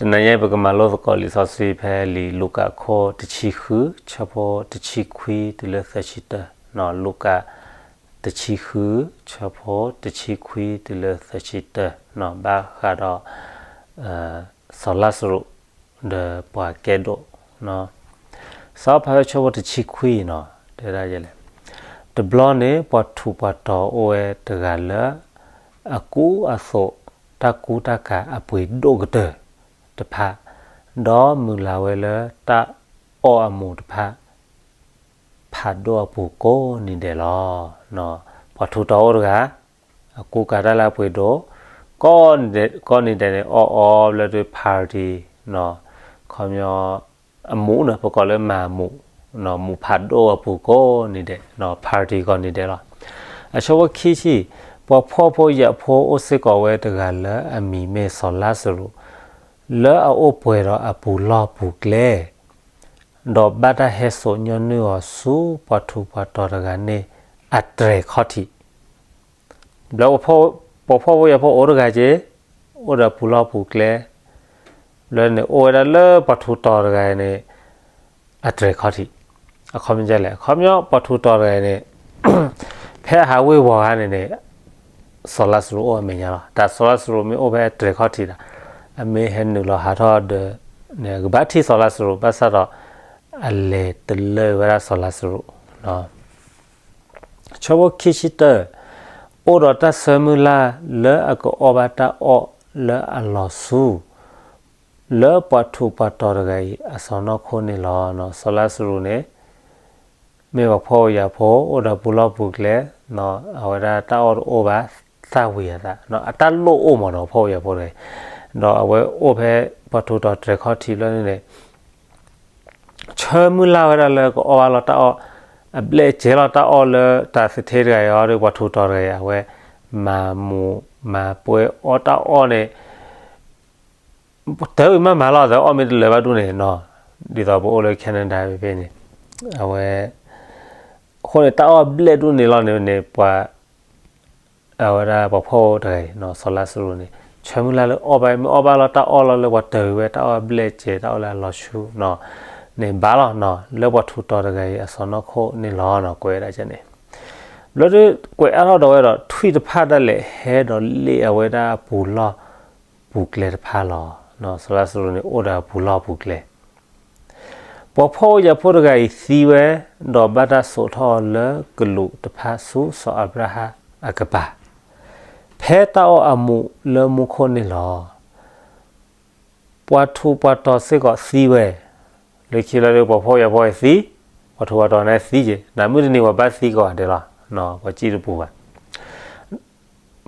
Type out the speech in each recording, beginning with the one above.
တနံၤအံၤပကမၤလိသကိးလံာ်စီဆှံဖဲလံာ်လူၤကၣ်ခိၣ်တဆံဃု ဆၢဖိတဆံခွံတုၤလၢသၢဆံတၢ, လူၤကၣ်တဆံဃု ဆၢဖိတဆံခွံတုၤလၢသၢဆံတၢ, ဘၣ်ဃးဒီး စီၤလါစရူး ဒီးပှၤကဲဒိၣ်, စးဖးဝဲဆၢဖိတဆံခွံနီၤ, တဲဒၣ်ယဲလဲၣ်, တဘျီန့ၣ် ပှၤထူးပှၤတီၤအိၣ်ဝဲတဂၤလၢ အကူအသိး တၢ်ကူတၢ်ကၤအပှ့ၤဒိၣ်ကတၢၢ်တဖၣ်, ဒီးမုၢ်လၢ်ဝဲလၢတၢ်အီၣ်အမူးတဖၣ် ဖးဒိၣ်အပူၤကိးနံၤဒဲးလီၤ. ပှၤထူးတီၤအိၣ်တဂၤ, အကူကၤတၢ်လၢအပှ့ၤဒိၣ်, ကိးနံၤဒဲးန့ၣ် အီၣ်အီဘျၢဒုး party, ခီပညီ အမူးန့ၣ် ပကိးလၢမၤမူး, မူးဖးဒိၣ်အပူၤကိးနံၤဒဲး, party ကိးနံၤဒဲးလီၤ. အဆၢဖိခံဆံ, ပှၤဖှီၣ်ဖိယာ်ဖိအိၣ်စ့ၢ်ကီးဝဲတဂၤလၢအမံၤမ့ၢ်စီၤလါစရူး, လၢအအိၣ်ပှဲၤဒီးအပူၤလီၢ်ပူၤကျဲ ဒီးဘၣ်တၢ်ဟဲစိာ်ညီနုၢ်အီၤဆူပှၤထူးပှၤတီၤတဂၤန့ၣ် အတြဲၤခီၣ်ထံး, ဘျၢ ပှၤဖှီၣ်ဖိယာ်ဖိအိၣ်တဂၤက့ၤ, အိၣ်ဒီးပူၤလီၢ်ပူၤကျဲ, ဘျၢန့ၣ်အိၣ်ဝဲဒၣ်လၢပှၤထူးတီၤတဂၤန့ၣ် အတြဲၤခီၣ်ထံး, အခီပညီလဲၣ်, အခီပညီပှၤထူးတီၤတဂၤန့ၣ် ဖဲအဟးဝ့ၤဝီၤဂၤန့ၣ်န့ၣ် စီၤလါစရူးအိၣ်အမဲာ်ညါလီၤ. တၢ်စီၤလါစရူးမ့ၢ်အိၣ်ဖဲအတြဲၤခီၣ်ထံးဒီး အမ့ၢ်ဟဲနုာ်လီၤဟးထီၣ်ဒီး န့ၣ် ကဘၣ်ထံၣ်စီၤလါစရူး ဘၣ်ဆၣ်ဒီး အလဲၤတလၢာ်ဝဲဒၣ်စီၤလါစရူး ဆၢဖိခံဆံတၢ, အိၣ်ဒီးတၢ်ဆၢမုၢ်လၢ်လၢအကအီၣ်ဘၣ်တၢ်အီၣ်လၢအလီၤဆူ လၢပှၤထူးပှၤတီၤတဂၤအံၤအစီၢ်နီၤခိၣ်န့ၣ်လီၤ. စီၤလါစရူးန့ၣ် မ့ၢ်ပှၤဖှီၣ်ဖိယာ်ဖိ အိၣ်ဒီးပူၤလီၢ်ပူၤကျဲ, အဝဲဒၣ်တၢ်အီၣ်တအိၣ်ဘၣ် သၣ်ဝံၤအသး, အတၢ်လိၣ်အိၣ်မးနီၤ ဖှီၣ်ဖိယာ်ဖိတဂၤအံၤ, ဒီးအဝဲအိၣ်ဖဲပှၤထူးတီၤတြဲၤခီၣ်ထံးလၢန့ၣ်န့ၣ် ဆၢမုၢ်လၢ်ဝဲဒၣ်လၢကအီၣ်ဘၣ်လီၤတၢ်အီၣ်, အဘျဲၣ်စဲၤလီၤတၢ်အီၣ်လၢတၢ်သထ့တဂၤအံၤဒီး ပှၤထူးတီၤတဂၤအံၤ အဝဲ မၤမူးမၤပွဲအီၣ်တၢ်အီၣ်န့ၣ် တၢ်ဝံၤမးမးလီၤ သအီၣ်မ့ၢ်တလၢာ်ဘၣ်ဒူၣ်န့ၣ်နီၤ, ဒ်သိးပအိၣ်လၢ Canada ဖဲန့ၣ်, အဝဲ အဃိန့ၣ် တၢ်အီၣ်ဘျဲၣ်ဒူၣ်န့ၣ်လီၤန့ၣ်န့ၣ် ပှၤ အဝဲဒၣ်ပှၤဖှီၣ်ဖိတဂၤအံၤ စီၤလါစရူးန့ၣ် ဆၢမုၢ်လၢ်လၢအီၣ်ဘၣ် မ့ၢ်အီၣ်ဘၣ်လီၤတၢ်အီၣ်လီၤလၢပှၤတၢၤဝံၤဝဲတၢ်အီၣ်ဘျဲၣ်စဲၤ တၢ်အီၣ်လၢအလီၤဆူ န့ၣ်ဘၣ်လီၤနီၤ, လၢပှၤထူးတီၤတဂၤအံၤအစီၢ်နီၤခိၣ်န့ၣ်လီၤနီၤ, ကွဲးဝဲဒၣ်န့ၣ် ဘျီဒုးကွဲးအါထီၣ်ဒီးဝဲဒီး ထွံၣ်တဖၣ်ဒၣ်လဲာ်ဟဲဒီးလ့ၣ်အဝဲဒၣ်အပူၤလီၢ်ပူၤကျဲတဖၣ်လီၤ. စီၤလါစရူးန့ၣ်အိၣ်ဒီးအပူၤလီၢ်ပူၤကျဲ ပှၤဖှီၣ်ဖိယာ်ဖိတဂၤအံၤသံဝဲ, ဒီးဘၣ်တၢ်စိာ်ထီၣ်အီၤလၢကလူးတဖၣ်ဆူစီၤအၤဘြၤဟၣ်အကပၤ, ဖဲတၢ်အီၣ်အမူးလၢမူခိၣ်န့ၣ်လီၤ. ပှၤထူးပှၤတီၤစ့ၢ်ကီးသံဝဲ, လၢခံလၢပှၤဖှီၣ်ဖိယာ်ဖိသံ, ပှၤထူးပှၤတီၤန့ၣ်သံက့ၤ, နမုၢ်တနံၤပှၤဘၣ်သံကီးဒဲးလီၤ, ပှၤစံၣ်တပူၤဘၣ်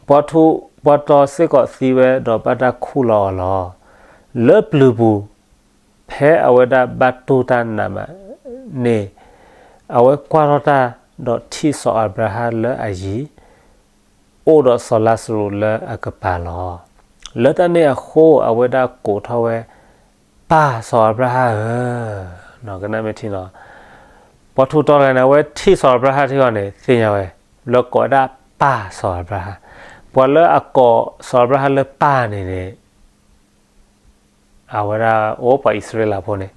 ပှၤထူးပှၤတီၤစ့ၢ်ကီးသံဝဲ, ဒီးဘၣ်တၢ်ခူၣ်လီၤအီၤလီၤ. လၢပျုၤပူၤ, ဖဲအဝဲဒၣ်ဘၣ်တူၢ်တၢ်နးမးန့ၣ်, အဝဲကွၢ်ထီၣ်တၢ်, ဒီးထံၣ်စီၤအၤဘြၤဟၣ်လၢအယံၤ, အိၣ်ဒီးစီၤလါစရူးလၢအကပၤလီၤ. လၢတၢ်န့ၣ်အဃိ အဝဲဒၣ်ကိးထီၣ်ဝဲ, ပၢ်စီၤအၤဘြၤဟၣ်ဧၢ, ကနၣ်မ့ၢ်ထံနီၤ, ပှၤထူးတီၤတဂၤန့ၣ် အဝဲထံၣ်စီၤအၤဘြၤဟၣ်ထံဂီၢ်န့ၣ် သ့ၣ်ညါဝဲ, လၢကိးဝဲဒၣ်ပၢ်စီၤအၤဘြၤဟၣ်, ပှၤလၢအကိးစီၤအၤဘြၤဟၣ်လၢပၢ်န့ၣ်န့ၣ် အဝဲဒၣ်အိၣ်ပှၤအံၣ်စရ့လးဖိန့ၣ်,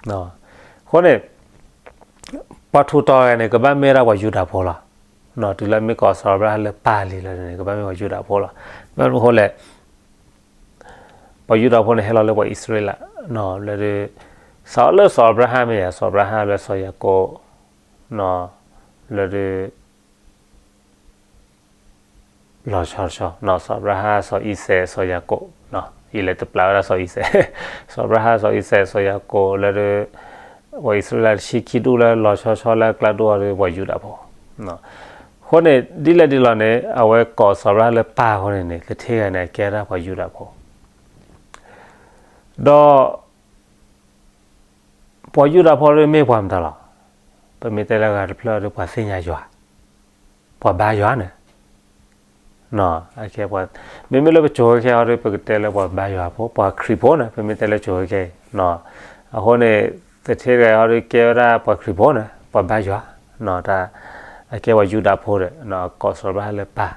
အဃိန့ၣ် ပှၤထူးတီၤတဂၤန့ၣ် ကဘၣ်မ့ၢ်ဝဲဒၣ်ပှၤယူဒၤဖိလီၤ. တုၤလၢမ့ၢ်ကိးစီၤအၤဘြၤဟၣ်လၢပၢ်လံလီၤန့ၣ် ကဘၣ်မ့ၢ်ပှၤယူဒၤဖိလီၤ. ဘၣ်မနုၤအဃိလဲၣ်, ပှၤယူဒၤဖိန့ၣ်ဟဲလီၤလၢပှၤအံၣ်စရ့လး, လၢဒုး, စးလၢစီၤအၤဘြၤဟၣ်မ့ၢ်ယၤ, စီၤအၤဘြၤဟၣ်လၢစီၤယၤကိာ်, လၢဒုး လီၤဆီတဆီ, စီၤအၤဘြၤဟၣ် စီၤအံၤစဲး စီၤယၤကိာ်, ယလဲၤတပျးဝဲဒၣ်စီၤအံၤစဲး, စီၤအၤဘြၤဟၣ် စီၤအံၤစဲး စီၤယၤကိာ်လၢဒုး, ပှၤအံၣ်စရ့လးတဆံခံဒူၣ်လၢလီၤဆီဆီလၢအကျါဒိၣ်အီၤဒီးပှၤယူဒၤဖိ, အဃိန့ၣ် ဒ်လဲၣ်ဒ်လဲၣ်န့ၣ် အဝဲကိးစီၤအၤဘြၤဟၣ်လၢပၢ်အဃိန့ၣ်န့ၣ် သထ့ဂၤန့ၣ် အကဲဒၣ်ပှၤယူဒၤဖိ ဒီး ပှၤယူဒၤဖိဒ်မ့ၢ်ပှၤမတၤလီၤ. ပမ့ၢ်တဲလၢဂၤတဖျၢၣ်ဒီးပှၤသ့ၣ်ညါယွၤ, ပှၤဘါယွၤန့ၣ်, မ့မ့ၢ်လၢပစိၤခဲခဲအံၤဒီး ပကတဲလၢပှၤဘါယွၤဖိ, ပှၤခရံာ်ဖိန့ၣ်, ပမ့ၢ်တဲလၢစိၤခဲခဲအံၤ, အဃိန့ၣ် သထ့တဂၤအံၤဒီးကဲဝဲဒၣ်ပှၤခရံာ်ဖိန့ၣ်, ပှၤဘါယွၤ, တၢ်အကဲပှၤယူဒၤဖိဒီး ကိးစီၤအၤဘြၤဟၣ်လၢပၢ်,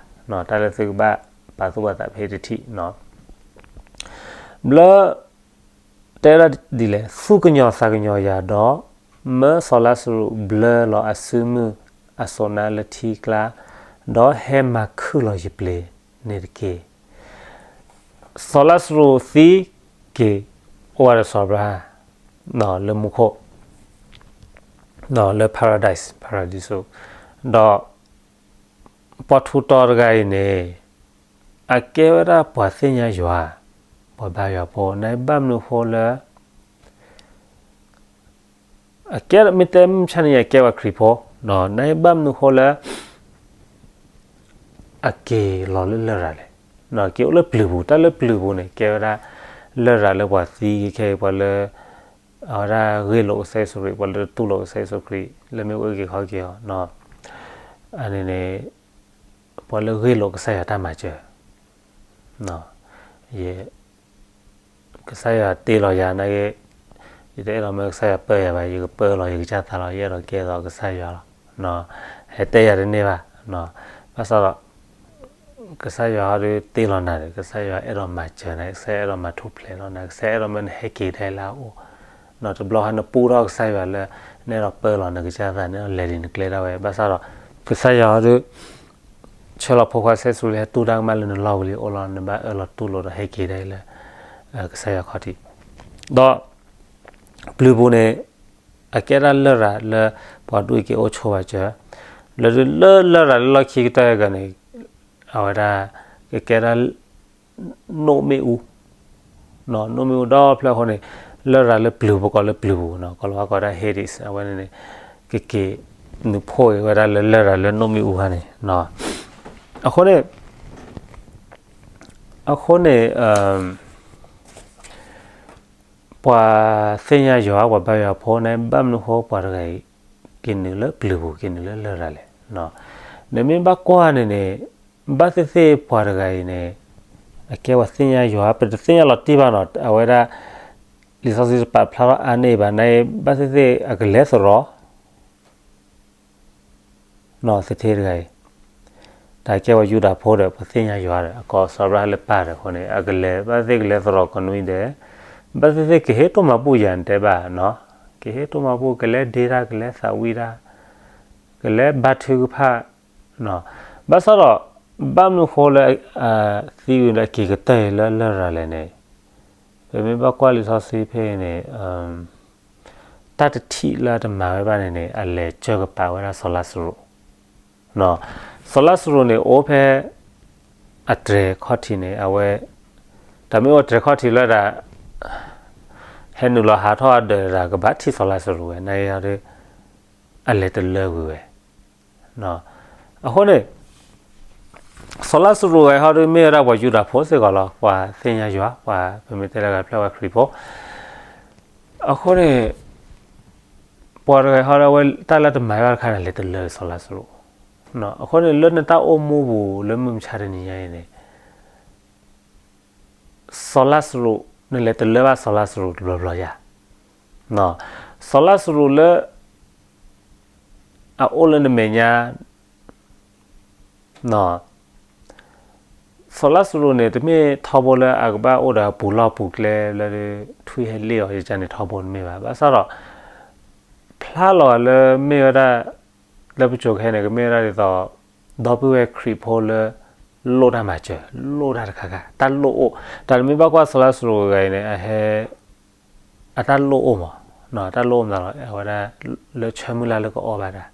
တၢ်လၢသုကဘၣ်ပာ်သူၣ်ပာ်သးဖဲတထံၣ်, ဘျီ တဲဝဲဒၣ်ဒ်လဲၣ်, သူၣ်ကညီၤသးကညီၤယၤဒီး မၢစီၤလါစရူးဘျၢလီၤအစုမုၢ်အစိးနါလၢထံကျါ, ဒီးဟဲမၤခုၣ်လီၤယပျ့ၤန့ၣ်တက့ၢ်. စီၤလါစရူးသံက့ၤ အိၣ်ဝဲဒီးစီၤအၤဘြၤဟၣ် လၢမူခိၣ် လၢ paradise, paradiso, ဒီးပှၤထူးတီၤတဂၤအံၤန့ၣ် အကဲဝဲဒၣ်ပှၤသ့ၣ်ညါယွၤ, ပှၤဘါယွၤဖိ, နဘၣ်မနုၤဃိလၢ အကဲမ့ၢ်တဲမုၢ်မဆါန့ၣ် အကဲပှၤခရံာ်ဖိ, နဘၣ်မနုၤဃိလၢ အက့ၤလီၤလၢလရာ်လဲၣ်, က့ၤအိၣ်လၢပျုၤပူၤ, တၢ်လၢပျုၤပူၤန့ၣ် ကဲဝဲဒၣ် လရာ်လၢပှၤသံခဲအံၤ ပှၤလၢ အဝဲဒၣ်ဂ့ၢ်လိာ်ကစၢ်ယ့ၣ်ၡူးခရံာ်, ပှၤလၢတတူၢ်လိာ်ကစၢ်ယ့ၣ်ၡူးခရံာ် လၢမ့ၢ်အိၣ်က့ၤခီက့ၤအီၤ, အန့ၣ်န့ၣ် ပှၤလၢဂ့ၢ်လိာ်ကစၢ်ယွၤတၢ်မၤစၢၤ, ယ ကစၢ်ယွၤတ့လီၤယၤန့ၣ်, ယတအဲၣ်ဒိးမၢကစၢ်ယွၤပၢယၤဘၣ်, ယကပၢလီၤယကစၢ်သးလီၤ, ယအဲၣ်ဒိးကဲသိးကစၢ်ယွၤလီၤ, ဟဲတဲယၤတန့ၢ်ဘၣ်, ဘၣ်ဆၣ်ဒီး ကစၢ်ယွၤဟီဒုးတ့လီၤနၤဒီး ကစၢ်ယွၤအဲၣ်ဒိးမၤစၢၤနၤ, ကစၢ်ယွၤအဲၣ်ဒိးမၤထူၣ်ဖျဲးလီၤနၤ, ကစၢ်ယွၤအဲၣ်ဒိးမၢနဟဲက့ၤဒၣ်လၢအအိၣ်, တဘျီဃီနပူထီၣ်ကစၢ်ယွၤလၢ နအဲၣ်ဒိးပၢလီၤနကစၢ်သး, နအဲၣ်ဒိးလဲၤဒ်နကျဲဒၣ်ဝဲ, ဘၣ်ဆၣ်ဒီး ကစၢ်ယွၤဟီဒုး ဆှၢလီၤဖိခွါကစၢ်ယ့ၣ်ၡူးလၢဟဲတူၢ်တၢ်ကမၣ်လၢနလီၢ်ဝံၤလံအိၣ်လီၤ, နဘၣ်အၢၣ်လီၤတူၢ်လိာ်ဒီးဟဲက့ၤဒၣ်လၢ ကစၢ်ယွၤခီၣ်ထံး, ဒီး ပျုၤပူၤန့ၣ် အကဲဒၣ်လရာ်လၢ ပှၤဒိၣ်က့ၤအိၣ်ဆိးဝဲစၢၤ, လၢဒုးလၢလရာ်လၢလီၢ်ခံကတၢၢ်အဂၤန့ၣ် အဝဲဒၣ် ကကဲဒၣ် နိၣ်မ့ၣ်အူ, နိၣ်မ့ၣ်အူဒီဖျၢၣ်အဃိန့ၣ် လရာ်လၢပျုၤပူၤ ကိးလၢပျုၤပူၤ, ကိးလီၤဝဲကိးဒၣ် Hades, အဝဲန့ၣ်န့ၣ် ကက့ၤနုာ်ဖှိၣ်က့ၤဝဲဒၣ်လၢလရာ်လၢနိၣ်မ့ၣ်အူခါန့ၣ်, အဃိန့ၣ် အဃိန့ၣ် ပှၤသ့ၣ်ညါယွၤ ပှၤဘါယွၤဖိန့ၣ် ဘၣ်မနုၤဃိပှၤတဂၤအံၤ က့ၤနုာ်လၢပျုၤပူၤ က့ၤနုာ်လၢလရာ်လဲၣ်, နမ့ၢ်ဘၣ်ကွၢ်န့ၣ်န့ၣ် ဘၣ်သ့ၣ်သ့ၣ်ပှၤတဂၤအံၤန့ၣ် အကဲပှၤသ့ၣ်ညါယွၤ ပတသ့ၣ်ညါလီၤတံၢ်ဘၣ်နီၤ, အဝဲဒၣ် လံာ်စီဆှံတပာ်ဖျါထီၣ်အါန့ၢ်ဘၣ်န့ၣ် ဘၣ်သ့ၣ်သ့ၣ်အကလဲၤသရိာ် သထ့တဂၤအံၤ, တၢ်ကဲပှၤယူဒၤဖိဒီး ပှၤသ့ၣ်ညါယွၤဒီး အကိးစီၤအၤဘြၤဟၣ်လၢပၢ်ဒီးအဃိန့ၣ် အကလဲၤ ဘၣ်သ့ၣ်ကလဲၤသရိာ်ကိးနွံဒဲး, ဘၣ်သ့ၣ်သ့ၣ်ကဟ့ၣ်တိၢ်မၤဘူၣ်ယၤနတဲဘၣ်နီၤ, ကဟ့ၣ်တိၢ်မၤဘူၣ် ကလဲၤဒ့တၢ် ကလဲၤသးဝံၣ်တၢ် ကလဲၤဘါထုကဖၣ်, ဘၣ်ဆၣ်ဒီး ဘၣ်မနုၤဃိလၢ သံဝံၤဒီးက့ၤကတၢၢ်အံၤလၢလရာ်လဲၣ်န့ၣ်, ပမ့ၢ်ဘၣ်ကွၢ်လံာ်စီဆှံဖဲအံၤန့ၣ် တၢ်တထံၣ်လၢအတမၤဝဲဘၣ်န့ၣ်န့ၣ် အလဲၤစၢကပာ်ဝဲဒၣ်စီၤလါစရူး, စီၤလါစရူးန့ၣ် အိၣ်ဖဲ အတြဲၤခီၣ်ထံးန့ၣ် အဝဲ တၢ်မ့ၢ်အိၣ်တြဲၤခီၣ်ထံးလၢဒၣ် ဟဲနုာ်လီၤဟးထီၣ်အဒၢးဒၣ် ကဘၣ်ထံၣ်စီၤလါစရူးဝဲ နယဒီး အလဲၤတလၢကွံာ်ဝဲ အဃိန့ၣ် စီၤလါစရူးဂၤဟီဒုး မ့ၢ်ဝဲဒၣ်ပှၤယူဒၤဖိစ့ၢ်ကီးလီၤ, ပှၤသ့ၣ်ညါယွၤ, ပှၤပမ့ၢ်တဲလၢဂၤဖျၢၣ်ဝဲခရံာ်ဖိ, အဃိန့ၣ် ပှၤတဂၤဟီဒုး အဝဲတၢ်လၢတမၤဘၣ်တခါန့ၣ် လဲၤတလၢစီၤလါစရူး, အဃိန့ၣ် လၢနတၢ်အိၣ်မူပူၤလၢမုၢ်မဆါတနံၤညါအံၤန့ၣ် စီၤလါစရူး, နလဲၤတလၢဘၣ်စီၤလါစရူးတဘျီဘျီယၤ, စီၤလါစရူးလၢ အအိၣ်လၢနမဲာ်ညါ, စီၤလါစရူးန့ၣ် တမ့ၢ်ထီဘိလၢအကဘၣ်အိၣ်ဒီးပူၤလီၢ်ပူၤကျဲလၢ ထွံၣ်ဟဲလ့ၣ်အီၤယကန့ၣ်ထီဘိတမ့ၢ်ဘၣ်, ဘၣ်ဆၣ်ဒီး ဖျါလီၤလၢမ့ၢ်ဝဲဒၣ် လၢပစိၤခဲအံၤန့ၣ် ကမ့ၢ်ဝဲဒၣ်ဒ်သိး ဒီပုၢ်ဝဲၢ်ခရံာ်ဖိလၢ လိၣ်တၢ်မၤစၢၤ, လိၣ်တၢ်တခါခါ, တၢ်လိၣ်အိၣ်, တၢ်တမ့ၢ်ဘၣ်ကွၢ်စီၤလါစရူးဂၤအံၤန့ၣ် အဟဲ အတၢ်လိၣ်အိၣ်မး, တၢ်လိၣ်အိၣ်မးလီၤ, အဝဲဒၣ် လၢဆၢမုၢ်လၢ်လၢကအီၣ်ဘၣ်တၢ်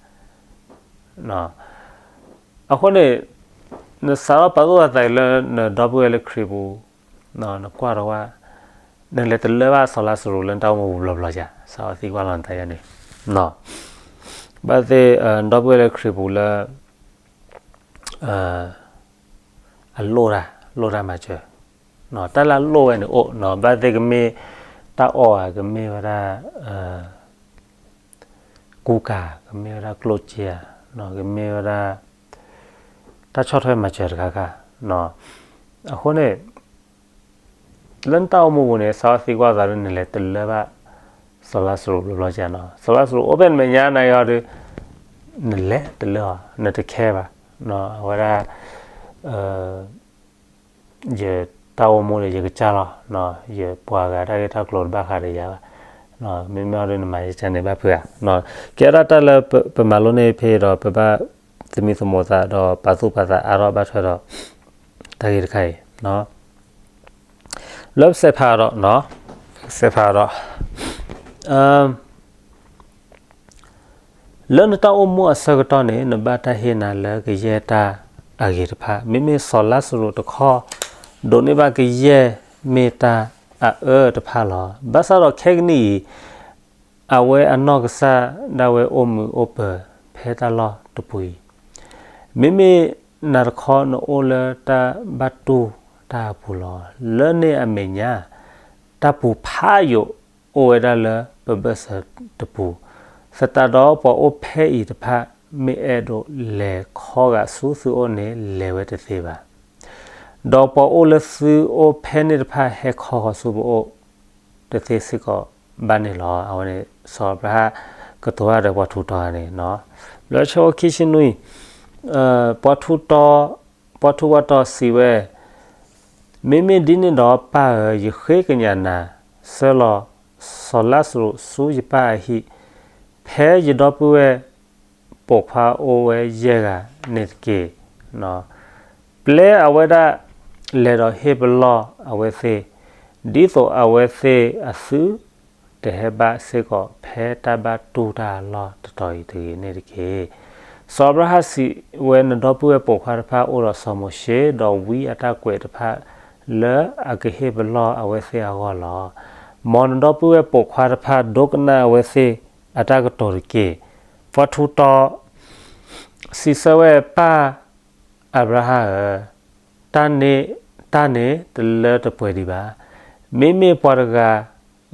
အဃိန့ၣ် နစးထီၣ်ပာ်သူၣ်ပာ်သးအံၤလၢနဒီပုၢ်ဝဲၢ်လၢခရံာ်ပူၤ, နကွၢ်ဒီးဝဲ, နလဲၤတလၢဘၣ်စီၤလါစရူးလၢနတၢ်အိၣ်မူပူၤဘျီဘျီယၤ, စးထီၣ်သံကွၢ်လီၤနသးယၤန့ၣ်, ဘၣ်သ့ၣ် ဒီပုၢ်ဝဲၢ်လၢခရံာ်ပူၤလၢ အလိၣ်တၢ်, လိၣ်တၢ်မၤစၢၤ, တၢ်လၢအလိၣ်ဝဲန့ၣ်အိၣ်, ဘၣ်သ့ၣ်ကမ့ၢ်တၢ်အီၣ်ဧါ, ကမ့ၢ်ဝဲဒၣ် ကူကၤ, ကမ့ၢ်ဝဲဒၣ်ကျိၣ်စ့ဧါ, ကမ့ၢ်ဝဲဒၣ် တၢ်ဆီၣ်ထွဲမၤစၢၤတခါခါ, အဃိန့ၣ် လၢနတၢ်အိၣ်မူပူၤန့ၣ် စးထီၣ်သံကွၢ်သးလၢနလဲၤတလၢဘၣ် စီၤလါစရူးဘျီဘျီယၤနီၤ, စီၤလါစရူးအိၣ်ဖဲနမဲာ်ညါနၤအံၤဒီး နလဲၤတလၢအီၤ နတခဲဘၣ်, အဝဲဒၣ် ယ တၢ်အိၣ်မူဒီးယကစၢ်လီၤ, ယပှၤဂၤတၢ်ဂ့ၢ်တၢ်ကျိၤတဘၣ်ဃးဒီးယၤဘၣ်, မ့မ့ၢ်အီၤဒ်နမၤယကန့ၣ်ဘၣ်ဖုးဧါ, ကဲဒၣ်တၢ်လၢပမၤလိန့ၢ်ဖဲဒီး ပဘၣ်သမံသမိးသးဒီးပာ်သူၣ်ပာ်သးအါထီၣ်ဘၣ်ထွဲဒီး တၢ်ဂ့ၢ်တခါအံၤ လၢပစဲးဖးဒီး, ပစဲးဖးဒီး, လၢနတၢ်အိၣ်မူအဆၢကတီၢ်န့ၣ် နဘၣ်တၢ်ဟ့ၣ်နၤလၢကယဲၢ်တၢ်အဂ့ၤတဖၣ်, မ့မ့ၢ်စီၤလါစရူးတခီ ဒိးန့ၢ်ဘၣ်ကယဲၢ်မ့ၢ်တၢ်အအၢတဖၣ်လီၤ. ဘၣ်ဆၣ်ဒီးခဲကနံၣ်အံၤ အဝဲအနီၢ်ကစၢ်ဒၣ်ဝဲအိၣ်မုာ်အိၣ်ပၢၤဖဲတၢ်လီၢ်တပူၤအံၤ, မ့မ့ၢ်နၤတခီနအိၣ်လၢတၢ်ဘၣ်တူၢ်တၢ်အပူၤလီၤ. လၢန့ၣ်အမဲာ်ညါ တၢ်ပူၤဖးယိာ်အိၣ်ဝဲဒၣ်လၢပဘၢၣ်စၢၤတပူၤ, သတးဒီးပှၤအိၣ်ဖဲအံၤတဖၣ် မ့ၢ်အဲၣ်ဒိးလဲၤခီဂာ်ဆူသုအိၣ်န့ၣ် လဲၤဝဲတသ့ဘၣ်. ဒီးပှၤအိၣ်လၢသုအိၣ်ဖဲန့ၣ်တဖၣ် ဟဲခီဂာ်ဆူပအိၣ်တသ့စ့ၢ်ကီးဘၣ်န့ၣ်လီၤ. အဝဲန့ၣ် စီၤအၤဘြၤဟၣ်ကတိၤတၢ်ဒီးပှၤထူးတီၤဧါန့ၣ်, လၢဆၢခံဆံနွံ, ပှၤထူးတီၤ, ပှၤထူးပှၤတီၤစံးဝဲ, မ့မ့ၢ်ဒ်န့ၣ်ဒီးပၢ်ဧၢ, ယဃ့ကညးနၤ, ဆှၢလီၤစီၤလါစရူးဆူယပၢ်အဟံၣ်, ဖဲယဒီပုၢ်ဝဲၢ်ပိာ်ခွါအိၣ်ဝဲယဲၢ်ဂၤန့ၣ်တက့ၢ်. ပျဲအဝဲဒၣ်လဲၤဒီးဟ့ၣ်ပလီၢ်အဝဲသ့ၣ်, ဒ်သိးအဝဲသ့ၣ်အသုတဟဲဘၣ်စ့ၢ်ကီး ဖဲတၢ်ဘၣ်တူၢ်တၢ်အလီၢ်တတီၤအံၤတဂ့ၤန့ၣ်တက့ၢ်. စီၤအၤဘြၤဟၣ်စံးဝဲ, နဒီပုၢ်ဝဲၢ်ပိာ်ခွါတဖၣ်အိၣ်ဒီးစီၤမိၤၡ့ ဒီးဝံအတၢ်ကွဲးတဖၣ် လၢအကဟ့ၣ်ပလီၢ်အဝဲသ့ၣ်အဂီၢ်လီၤ. မ်နဒီပုၢ်ဝဲၢ်ပိာ်ခွါတဖၣ် ဒိကနၣ်အဝဲသ့ၣ်အတၢ်ကတိၤတက့ၢ်. ပှၤထူးတီၤစံးဆၢဝဲ, ပၢ်အၤဘြၤဟၣ်ဧၢ, တၢ်န့ၣ်, တၢ်န့ၣ်တလၢတပှဲၤဒံးဘၣ်. မ့မ့ၢ်ပှၤတဂၤ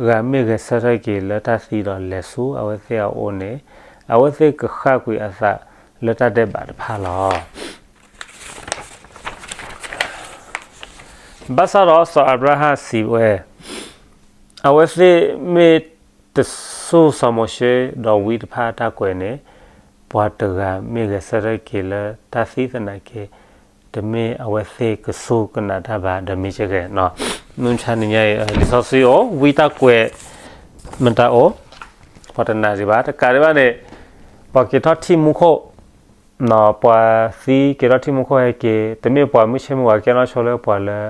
ဂၤမ့ၢ်ဂဲၤဆၢထၢၣ်က့ၤလၢတၢ်သံဒီးလဲၤဆူအဝဲသ့ၣ်အအိၣ်န့ၣ်, အဝဲသ့ၣ်ကဃၣ်ကွံာ်အသးလၢတၢ်ဒဲးဘးတဖၣ်လီၤ. ဘၣ်ဆၣ်ဒီးစီၤအၤဘြၤဟၣ်စံးဝဲ, အဝဲသ့ၣ်မ့ၢ်တစူၢ်စီၤမိၤၡ့ဒီးဝံတဖၣ်အတၢ်ကွဲးန့ၣ်, ပှၤတဂၤမ့ၢ်ဂဲၤဆၢထၢၣ်က့ၤလၢတၢ်သံသနာ်က့, တမ့ၢ်အဝဲသ့ၣ်ကစူၢ်ကနာ်တၢ်ဘၣ် ဒီးမ့ၢ်ကဲဂဲၤ, မုၢ်ဆါနံၤညါအံၤ လံာ်စီဆှံအိၣ် ဝံတၢ်ကွဲး မတၤအိၣ်, ပှၤတနာ်ဒံးဘၣ်, တကးဒံးဘၣ်န့ၣ်, ပှၤက့ၤထီၣ်ထံၣ်မူခိၣ်, ပှၤသံက့ၤထီၣ်ထံၣ်မူခိၣ်ဟဲက့ၤ, တမ့ၢ်ပှၤမုၢ်ဆ့မုၢ်ဝါကဲနီၣ်ဆိလၢပှၤလၢ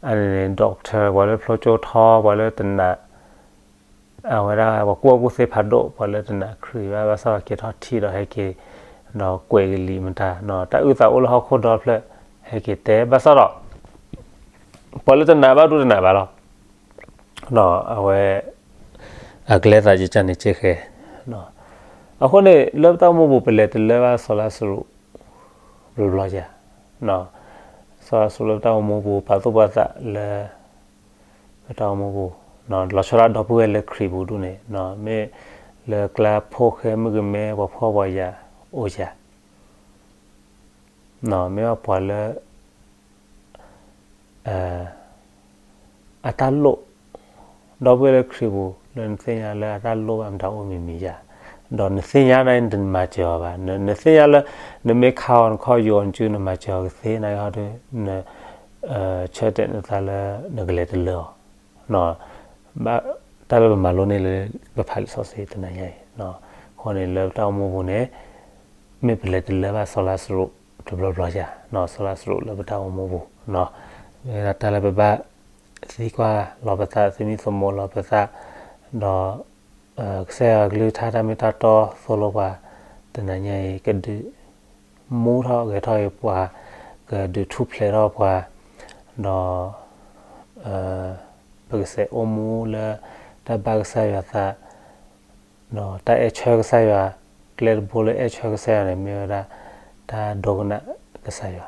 အန့ၣ်န့ၣ် doctor ပှၤလၢဖျိကၠိထီ ပှၤလၢတနာ်, အဝဲဒၣ်ပှၤကူၣ်ဘၣ်ကူၣ်သ့ဖးဒိၣ် ပှၤလၢတနာ်ခရံာ်ဘၣ်, ဘၣ်ဆၣ်ဒီးက့ၤထီၣ်ထံၣ်ဒီးဟဲက့ၤ, ဒီးကွဲးကလံၤမတၤ, တၢ်အုၣ်သးအိၣ်လၢဟီၣ်ခိၣ်ဒီဖျၢၣ် ဟဲက့ၤတဲ, ဘၣ်ဆၣ်ဒီး ပှၤလၢတနာ်ဘၣ်ဒိတနာ်ဘၣ်လီၤ. အဝဲ အကလဲၤသးကကန့ၣ်ကဲဃဲ, အဃိန့ၣ် လၢပတၢ်အိၣ်မူပူၤ ပလဲၤတလၢဘၣ်စီၤလါစရူး ဘျီဘျီယၤ, စီၤလါစရူးလၢပတၢ်အိၣ်မူပူၤ ပာ်သူၣ်ပာ်သးလၢ ပတၢ်အိၣ်မူပူၤ, လီၤဆီဒၣ်ဒီပုၢ်ဝဲၢ်လၢခရံာ်ပူၤဒ်န့ၣ်, မ့ၢ်လၢကျါဖိၣ်ဃဲမုၣ်ကမဲ ပှၤဖှီၣ်ပှၤယာ်အိၣ်ယၤ မ့ၢ်ဘၣ်ပှၤလၢ အတၢ်လိၣ်, ဒီပုၢ်ဝဲၢ်လၢခရံာ်ပူၤ လၢနသ့ၣ်ညါလၢအတၢ်လိၣ်ဘၣ်မတၤအိၣ်မံၤမံၤယၤ, ဒီးနသ့ၣ်ညါန့ၣ် နမၤစၢၤအီၤဘၣ်, နသ့ၣ်ညါလၢ နမ့ၢ်ခါအီၤ နခီၣ်ယိၤအီၤ နစု နမၤစၢၤအီၤကသ့ နာ်က့ဟီဒု န ဆၢတဲာ်နသးလၢနကလဲၤတလၢအီၤ တၢ်လၢပမၤလိန့ၢ်လၢပဖးလံာ်စီဆှံတနၤညါအံၤ, အဃိန့ၣ်လၢပတၢ်အိၣ်မူပူၤန့ၣ် မ့ၢ်ပလဲၤတလၢဘၣ်စီၤလါစရူးတဘျီဘျီယၤ, စီၤလါစရူးလၢပတၢ်အိၣ်မူပူၤ, မ့ၢ်ဒၣ်တၢ်လၢပဘၣ်သံကွၢ်လီၤပသး သမံသမိးလီၤပသး, ဒီး ကစၢ်ယွၤကလုၢ်ကထါတၢ်မ့ၢ်တၢ်တီသိၣ်လိပှၤ တနၤညါအံၤ ကဒုးမူထီၣ်ဂဲၤထီၣ်အံၤပှၤ, ကဒုးထူၣ်ဖျဲးထီၣ်ပှၤ, ဒီး ပကစဲးအိၣ်မူလၢတၢ်ဘၣ်ကစၢ်ယွၤသး, ဒီးတၢ်အဲၣ်ဆၢကစၢ်ယွၤ, ကျဲတဘိလၢအဲၣ်ဆၢကစၢ်ယွၤန့ၣ် မ့ၢ်ဝဲဒၣ် တၢ်ဒိကနၣ်ကစၢ်ယွၤ,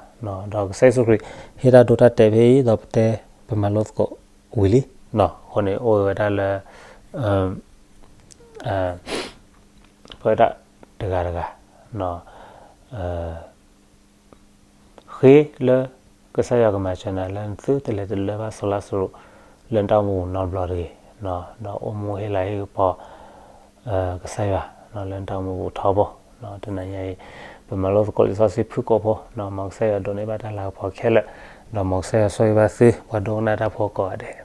ဒီးကစၢ်ယ့ၣ်ၡူးခရံာ် ဟ့ၣ်တၢ်ဒိတၢ်တဲာ်ဖဲအံၤ ဒီးပတဲပမၤလိသကိးဝံၤလံ, အဃိန့ၣ်အိၣ်ဝဲဒၣ်လၢ ပဝဲဒၣ်တဂၤတဂၤ ဃ့လၢကစၢ်ယွၤကမၤစၢၤနၤလၢနသုတလဲၤတလၢဘၣ်စီၤလါစရူး လၢနတၢ်အိၣ်မူပူၤနီတဘျီတဂ့ၤ, ဒီးအိၣ်မူဟ့ၣ်လၤဟ့ၣ်ကပီၤ ကစၢ်ယွၤ လၢနတၢ်အိၣ်မူပူၤထီဘိ, တနၤညါအံၤ ပမၤလိသကိးလံာ်စီဆှံဖုၣ်ကိာ်ဖိ, မ်ကစၢ်ယွၤဒိးန့ၢ်ဘၣ်တၢ်လၤကပီၤခဲလၢာ် ဒီးမ်ကစၢ်ယွၤဆိၣ်ဂ့ၤဘၣ်သု ပှၤဒိကနၣ်တၢ်ဖိကိးဂၤဒဲး.